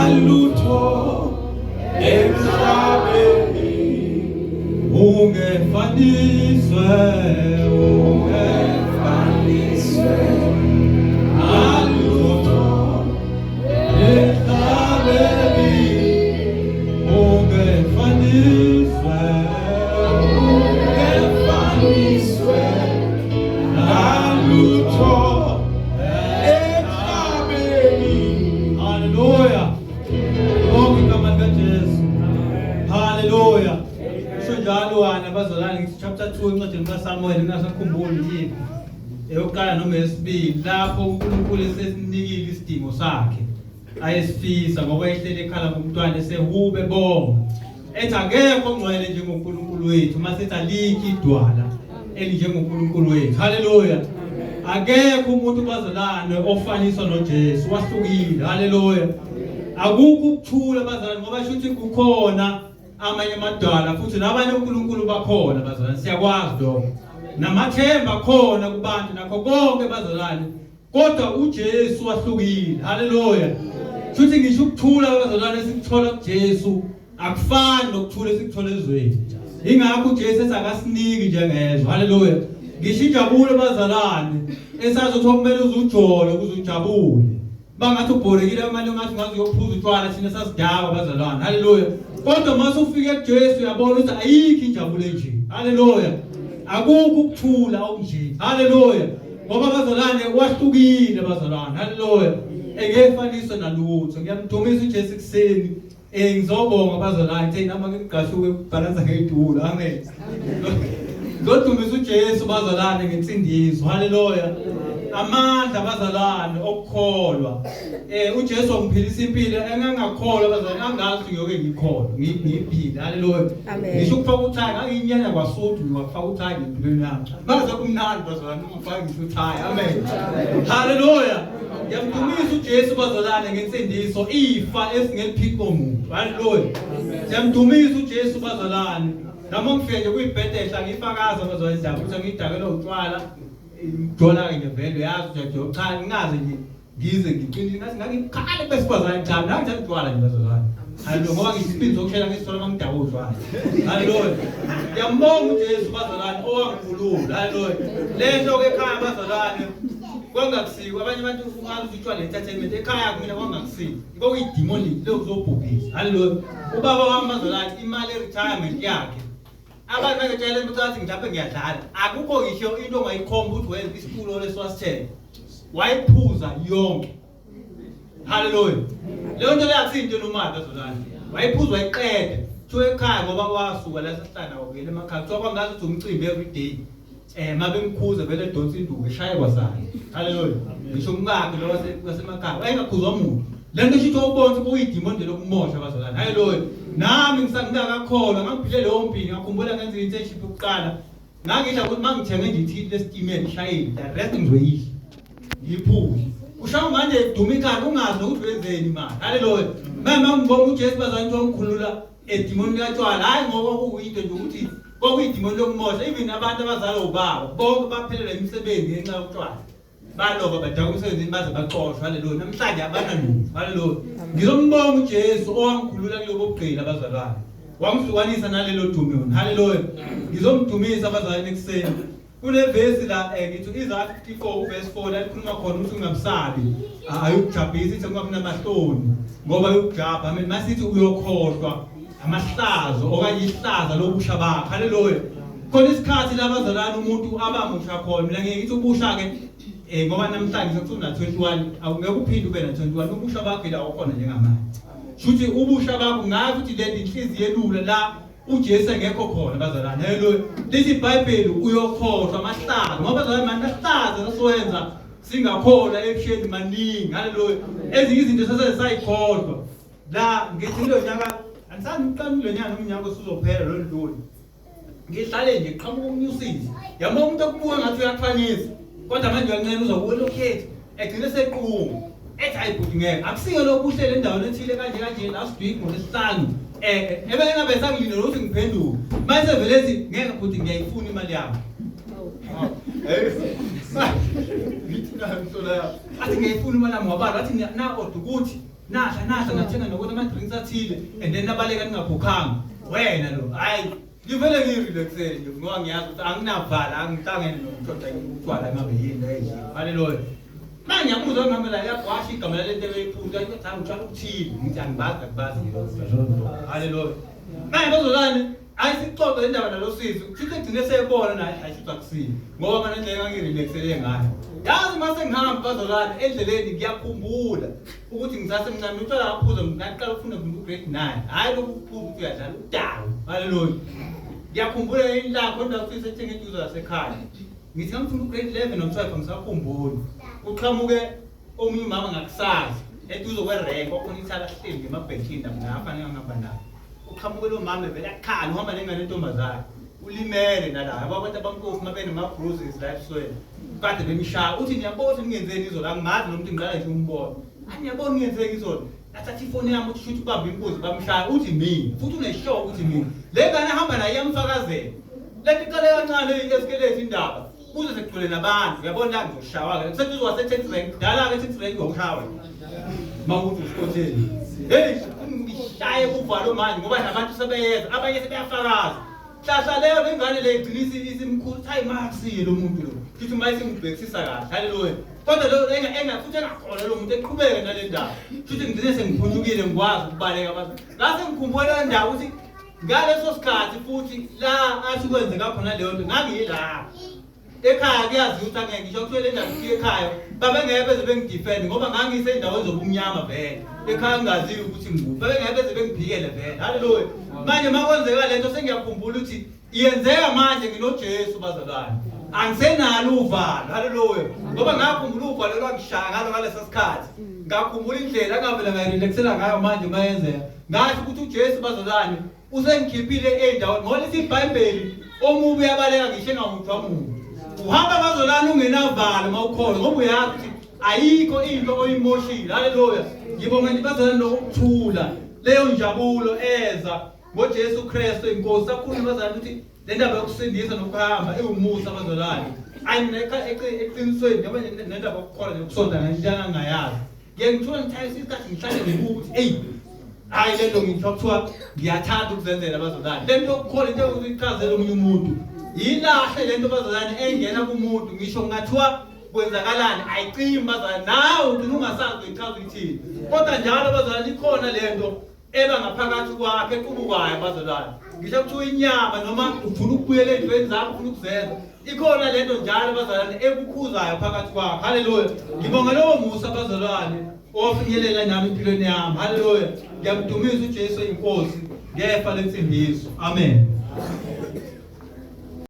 Nalutho emhlabeni. Ungefaniswe, ungefaniswe nalutho emhlabeni. Ungefaniswe, ungefaniswe nalutho emhlabeni. Haleluya. Bonke igama likaJesu. Haleluya. Kusho njalo wena bazalwane, ngithi chapter 2 encwadini kaSamuel, ngingasakhumbuli yiphi. Eyokuqala noma eyesibili, lapho uNkulunkulu esesinikile isidingo sakhe ayesifisa, ngoba ehlele ekhala ngomntwana, esehube bonga, ethi akekho ongcwele njengoNkulunkulu wethu, mase ethi alikho idwala elinjengoNkulunkulu wethu. Haleluya. Akekho umuntu, bazalwane, ofaniswa noJesu, wahlukile. Haleluya. Akukho ukuthula, bazalwane, ngoba shuthi kukhona amanye amadwala futhi nabanye uNkulunkulu bakhona, bazalwane, siyakwazi lokho, namathemba khona kubantu nakho konke, bazalwane, kodwa uJesu wahlukile. Haleluya. Futhi ngisho ukuthula, bazalwane, esikuthola kuJesu akufani nokuthula esikuthola ezweni. Ingakho uJesu ethi akasiniki njengezwe. Haleluya. Ngisho injabulo, bazalwane, esazi ukuthi kumele uze ujole ukuze ujabule, bangathi ubhorekile manje, ungathi ngaze uyophuza utshwala, thina sasidakwa, bazalwane. Haleluya. Kodwa mase ufike kuJesu, uyabona ukuthi ayikho injabulo enje. Haleluya. Akukho ukuthula okunje. Haleluya. Ngoba, bazalwane, wahlukile, bazalwane. Haleluya. Engefaniswe nalutho. Ngiyamdumisa uJesu ekuseni. Ngizobonga, bazalwane, ngithe noma ngigqashuke ukubhalansa ngeyitulo. Amen. Ngizodumisa uJesu, bazalwane, ngensindiso. Haleluya. Amandla, bazalwane, okukholwa. UJesu wangiphilisa impilo engangakholwa, bazalwane, angazi ukuthi ngiyoke ngikholwe, ngiphile. Haleluya. Amen. Ngisho ukufaka uthayi ngangiyinyanya kwasuthu, ngiwafaka uthayi empilweni yami. Maze kumnandi, bazalwane, ungafaki ngisho uthayi. Amen. Haleluya. Ngiyamdumisa uJesu, bazalwane, ngensindiso, ifa esingeliphiko muntu. Haleluya. Ngiyamdumisa uJesu, bazalwane. Noma ngifike nje kuyibhedesha ngifakaza, bazalwane, indaba ukuthi ngidakela utshwala, ngijola ke nje vele, uyazi nje, cha, ngingaze nje ngize ngiqinile ngathi ngangikhala besifazane, cha, ngangithanda utshwala nje, bazalwane. Haleluya. Ngoba ngisiphinzi sokushela ngisithola uma ngidakwa utshwala. Haleluya. Ngiyambonga uJesu, bazalwane, owangikhulula. Haleluya. Le nto ke ekhaya, bazalwane, kwangakusiko. Abanye abantu ungazi ukuthi utshwala entertainment, ekhaya kumina kwangakusiko. Kwakuyidemonic lokuzobhubhisa. Haleluya. Ubaba wami, bazalwane, imali e-retirement yakhe, abantu bangetshela ukuthi athi ngilapha ngiyadlala, akukho ngisho into ongayikhomba ukuthi wenza isitulo lesiwasithenga, wayiphuza yonke. Haleluya. Leyo nto leyo akusinto enomali, bazalwane. Wayiphuza wayiqeda. Kuthiwa ekhaya, ngoba wasuka la sasihlala nawo, vele emakhaya kuthiwa kwangazi ukuthi umcimbi every day, mabemkhuza vele edonsa induku eshaye kwasayo. Haleluya. Ngisho umkakhe lo wasemakhaya wayengakhuzwa muntu. Le nto isho ukuthi ubona ukuthi kuyidimoni nje lokumosha, bazalwane. Haleluya. Nami ngisangingakakholwa ngangiphile leyo mpilo. Ngakhumbula ngenza i-internship yokuqala, ngangidla ukuthi uma ngithenge nje ithikithi lesitimela ishayeli, the rest ngizoyidla, ngiyiphuze. Ushaya manje duma ikhanda, ungazi nokuthi wenzeni imali. Haleluya. Mama, ngibonga uJesu, bazalwane, ukuthi wangikhulula edimoni likatshwala, hhayi ngoba kuyinto nje ukuthi kwakuyidimoni lokumosha. Even abantu abazalwa ubaba bonke baphelelwa imisebenzi ngenxa yotshwala, balova, badaka umsebenzini baze baxoshwa. Haleluya. Namhlanje abanalutho. Haleluya. Ngizombonga uJesu owangikhulula kulobo bugqila, bazalwane, wangihlukanisa nalelo demon. Haleluya. Ngizomdumisa, abazalwane, ekuseni. Kule vesi la, ngithi Isaiah 54 uverse 4, la likhuluma khona ukuthi ungamsabi, ayukujabhisa, ithi ungabi namahloni ngoba ayukujabha. Amen. Masithi uyokhohlwa amahlazo okanye ihlaza lobusha bakho. Haleluya. Khona isikhathi labazalwane umuntu abamusha khona. Mina ngeke ngithi ubusha ke, ngoba namhlanje sekuthi una 21, awungeke uphinde ube na 21. Ubusha bakho ila okhona njengamanje. Shuthi ubusha bakho ngathi ukuthi le inhliziyo elula la uJesu engekho khona, bazalwane. Haleluya. Lithi iBhayibheli uyokhohlwa amahlazo, ngoba, bazalwane, manje amahlazo sasiwenza singakholwa ebusheni maningi. Haleluya. Ezinye izinto sasesayikhohlwa. La ngithi kulo nyaka, angisani uqala kulo nyaka noma unyaka usuzophela lo ntuli, ngihlale nje qhamuka umnyusizi, yabo, umuntu okubuka ngathi uyakufanisa, kodwa manje uyancela uzokuwela ukhetho, egcine sequma ethi, "Hayi bhuti, ngeke akusike lokhu, uhlele endaweni ethile kanje kanje last week ngoLwesihlanu." Ebe engabe sangilindele ukuthi ngiphenduke, mase vele ethi, "Ngeke bhuti, ngiyayifuna imali yami." Ngithi nayo mhlola yami, athi, "Ngiyayifuna imali yami." Wabala, athi na order ukuthi Nahla nahla nathenga nokuthi ama-drinks athile and then nabaleka ningakhokhanga. Wena lo, hhayi ngivele ngiyirelaxele nje ngoba ngiyazi ukuthi anginavala angihlangene nokuxoxa utshwala ngabe yini edliwe. Haleluya. Manje ngiyabuza ngihamba la yagwasha igama lalento ebeyiphuza cha utshwala ukuthile ngithi angibazi akubazi. Haleluya. Manje bazolane Hayi sixoxe le ndaba nalo sisi. Kushuthi egcine seyebona naye hayi shuthi akusile. Ngoba mina indlela engangirelaxele ngayo. Yazi uma sengihamba bazolana endleleni ngiyakhumbula ukuthi ngisasemncane utshwala ngaphuza ngaqala ukufunda ngifunda ugrade 9. Hayi lokhu kuphuza ukuthi uyadlala udawu. Haleluya. Ngiyakhumbula inhlakho indawo sisi ethenga eduze yasekhaya. Ngithi ngangifunda ugrade 11 no 12 angisakhumbuli. Uqhamuke omunye umama ngakusasa eduze kwerenk kwakhona ithala hleli ngemabhentshini lapho ngafanele ngihamba nayo. Uqhamuke lo mama evele akhala uhamba nengane entombazane. Ulimele nala yabo abantu abampofu uma benama-bruises la ebusweni. Kade bemshaya uthi niyabona ukuthi ningenzeni izolo angimazi lo muntu ngiqala nje umbona. Athi niyabona ngenzeni izolo. Athatha ifoni yami uthi shuthi ubambe inkunzi bamshaya uthi mina futhi uneshow ukuthi mina. Le ngane ahamba naye iyamfakazela. Lento iqale kancane i-escalate indaba. Kuze sekugcwele nabantu uyabona la ngizoshawa ke. Seduze wase-taxi rank kudala ke taxi rank ngiyoshawa. Mawukuthi usikhotheni. Hey ngishaye uvalo manje ngoba nabantu sebeyeza abanye sebeyafakaza. Hlahla leyo lengane le igcina isimkhulu hayi makusiye lo muntu lo. Futhi uma isingibhekisisa kahle haleluya. Kodwa lo enga enga futhi engakholwa lo muntu eqhubeke nale ndaba. Futhi ngigcine sengiphunyukile ngikwazi ukubaleka abantu. Ngase ngikhumbula le ndaba ukuthi ngaleso sikhathi futhi la athi kwenzeka khona leyo nto ngangiyilapho. Ekhaya kuyaziwa ukuthi angeke ngisho kuthiwe le ndaba ifike ekhaya babengeke beze bengidefend ngoba ngangisendaweni zobumnyama vele. Ekhaya ngingaziwa ukuthi ngikuphi. Babengeke beze bengiphikele vele. Haleluya. Manje makwenzeka lento sengiyakhumbula ukuthi iyenzeka manje nginoJesu bazalwane. Angisenalo uvalo. Haleluya. Ngoba ngakhumbula uvalo lwangishaya ngalo ngalesa sikhathi. Ngakhumbula indlela engavela ngayirelaxela ngayo manje mayenzeka. Ngasho ukuthi uJesu bazalwane usengikhiphile ey'ndaweni ngoba lithi ibhayibheli omubi uyabaleka ngisho engamuthwa muntu uhamba bazolala ungenavalo uma ukhona ngoba uyazi ukuthi ayikho into oyimoshile haleluya ngibonga nje bazalwane lokuthula leyo njabulo eza ngoJesu Kristu inkosi sakhuluma bazalwane ukuthi le ndaba yokusindisa nokuhamba iwumusa bazalwane ayi mina eqinisweni noma nendaba yokukholwa nokusonta ngento engangayazi Ngeke ngithiwa ngithaye isikhathi ngihlale ngibuka ukuthi eyi hayi le nto ngithiwa kuthiwa ngiyathanda ukuzenzela bazalwane. Le nto yokukholwa into yokuthi ichazele omunye umuntu. Yilahle le nto bazalwane engena kumuntu ngisho kungathiwa kwenzakalani ayicimi bazalwane nawe ugcina ungasazi uyichaza uyithini. Kodwa njalo bazalwane ikhona le nto eba ngaphakathi kwakhe equbukayo bazalwane ngisho kuthiwa inyama noma ufuna ukubuyela ey'ntweni zakho ufuna ukuzenza ikhona lento njalo bazalwane ekukhuzayo phakathi kwakho haleluya ngibonga lowo musa bazalwane owafinyelela nami empilweni yami haleluya ngiyamdumisa uJesu inkosi ngefa lensindiso amen.